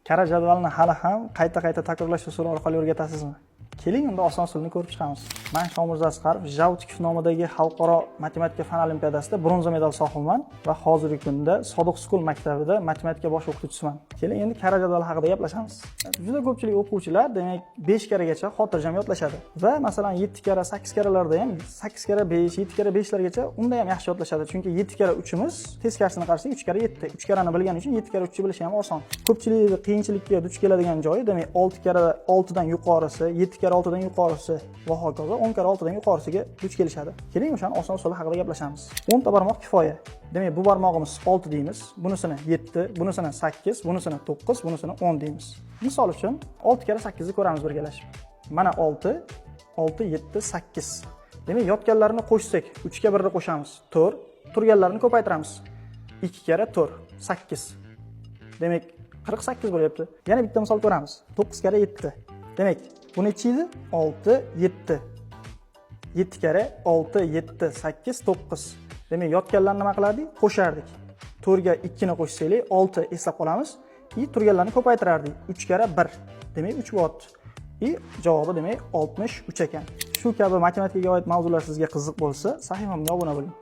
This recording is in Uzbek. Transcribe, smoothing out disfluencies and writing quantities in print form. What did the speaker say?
Karra jadvalini hali ham qayta-qayta takrorlash usuli orqali o'rgatasizmi? Keling, unda oson usulni ko'rib chiqamiz. Man Shomurza Asqarov, Javtikov nomidagi xalqaro matematika fan olimpiadasida bronza medal sohibiman va hozirgi kunda Sodiq School maktabida matematika bosh o'qituvchisiman. Keling, endi karra jadvali haqida gaplashamiz. Juda ko'pchilik o'quvchilar, demak, 5 karagacha xotirjam yodlashadi va masalan 7 karra, 8 karralarda ham 8 karra 5, 7 karra 5 largacha unda ham yaxshi yodlashadi. Chunki 7 karra 3imiz teskarisini qarasak 3 karra 7. 3 karrani bilgani uchun 7 karra 3 ni bilishi ham oson. Ko'pchilik qiyinchilikka duch keladigan joyi, demak, 6 karra 6 dan yuqorisi, 7 karra 6 dan yuqorisi va hokazo 10 karra 6 dan yuqorisiga duch kelishadi. Keling, o'shani oson usuli haqida gaplashamiz. 10 ta barmoq kifoya. Demak, bu barmog'imiz 6 deymiz, bunisini 7, bunisini 8, bunisini 9, bunisini 10 deymiz. Misol uchun 6 karra 8 ni ko'ramiz birgalashib. Mana 6, 6, 7, 8. Demak, yotganlarini qo'shsak, 3 ga 1 ni qo'shamiz, 4, turganlarini ko'paytiramiz. 2 karra 4, 8. Demak, 48 bo'lyapti. Yana bitta misol ko'ramiz. 9 karra 7. Demak, bu nechi edi? 6, 7. 7 karra 6, 7, 8, 9. Demak, yotganlarni nima qilardik? Qo'shardik. 4 ga 2 ni qo'shsak, 6 eslab qolamiz. И turganlarni ko'paytirardik. 3 karra 1. Demak, 3 bo'lyapti. И javobi, demak, 63 ekan. Shu kabi matematikaga oid mavzular sizga qiziq bo'lsa, sahifamga obuna bo'ling.